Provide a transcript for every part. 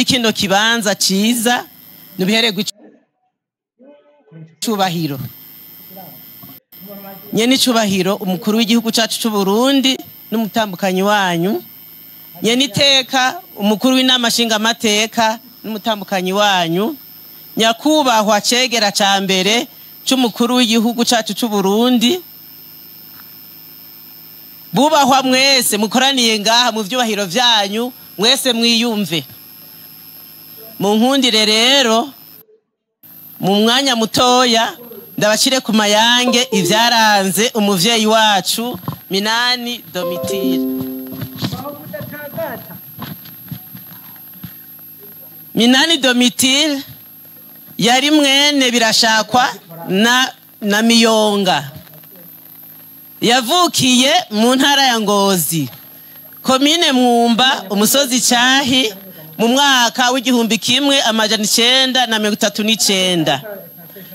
kino kibanza ciza nubihererwe icubahiro. Nyene icubahiro umukuru w'igihugu cacu c'u Burundi n'umutambukanyi wanyu, nyene iteka umukuru w'inama nshingamateka n'umutambukanyi wanyu, nyakubahwa cegera ca mbere c'umukuru w'igihugu cacu c'u Burundi, bubahwa mwese mukoraniye ngaha mu vyubahiro vyanyu, mwese mwiyumve. Munkundire rero mu mwanya mutoya ndabashire ku mayange ivyaranze umuvyeyi wacu Minani Domitille. Minani Domitille yari mwene Birashakwa na Miyonga. Yavukiye mu ntara ya Ngozi, komine Mwumba, umusozi Cyahi, mu mwaka w'1939.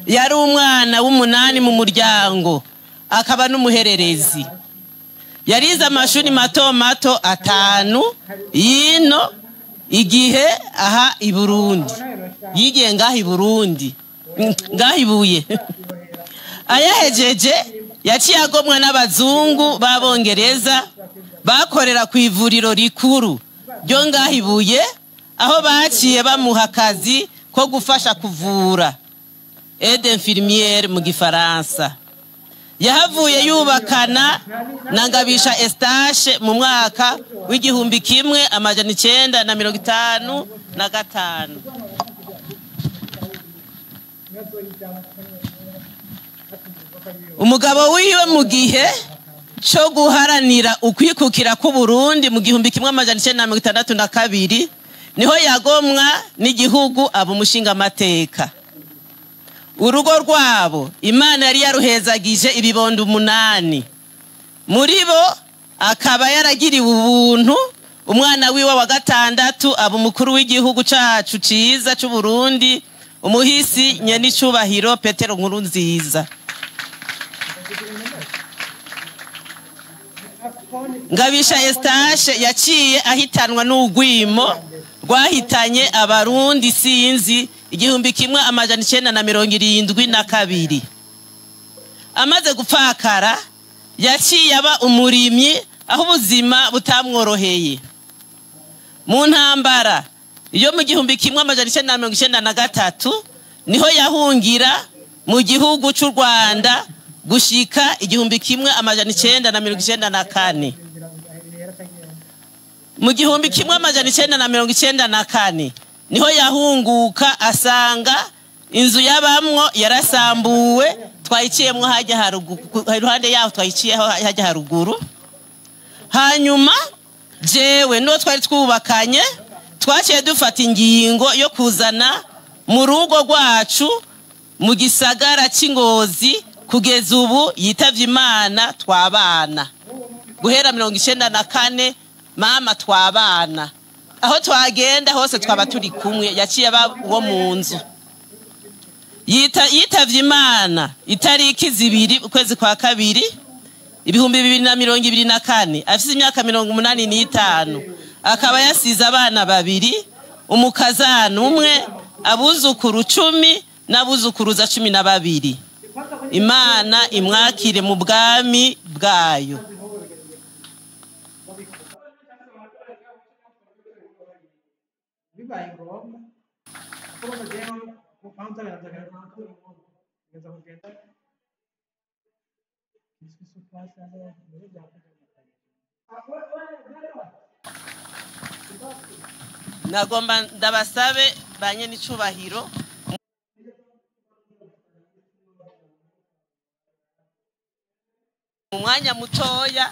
Yari umwana w'umunani mu muryango, akaba n'umuhererezi. Yarize amashuri mato mato 5 yino igihe aha i Burundi. Yigiye ngaha i Burundi, ngaha ibuye. Ayahejeje yaciye agomwa n'abazungu b'abongereza bakorera ku ivuriro rikuru ryo ngaha ibuye, aho baciye bamuha akazi ko gufasha kuvura, aide infirmière mu gifaransa. Yahavuye yubakana na Ngabisha Eustache mu mwaka w'1955. Umugabo wiwe mu gihe cyo guharanira ukwikukira ku Burundi mu 1962 niho yagomwa n'igihugu aba umushinga mateka. Urugo rwabo Imana yari yaruhezagije ibibondo 8, muri bo akaba yaragiriwe ubuntu umwana wiwe wa 6 aba umukuru w'igihugu cacu ciza c'u Burundi, umuhisi nyenicubahiro Petero Nkurunziza. Ngabisha Eustache yaciye ahitanwa n'ugwimo rwahitanye abarundi sinzi 1972. Amaze gupfakara yaciye aba umurimyi aho ubuzima butamworoheye. Mu ntambara iyo mu 1993 niho yahungira mu gihugu c'u Rwanda gushika 1994. Mu 1994 niho yahunguka asanga inzu yabamwo yarasambuwe, twayiciyemwo hajya haruguru, iruhande yaho twayiciyeho hajya haruguru. Hanyuma jewe no twari twubakanye twaciye dufata ingingo yo kuzana mu rugo rwacu mu gisagara c'Ingozi, kugeza ubu yitavye Imana twabana guhera 94. Mama twabana aho twagenda hose twaba turi kumwe, yaciye aba uwo mu nzu. Yitavye Imana itariki 2 ukwezi kwa 2 2024, afise imyaka 85, akaba yasize abana 2, umukazana umwe, abuzukuru 10 n'abuzukuruza 12. Imana imwakire mu bwami bwayo. Nagomba ndabasabe banye n'icubahiro mu mwanya mutoya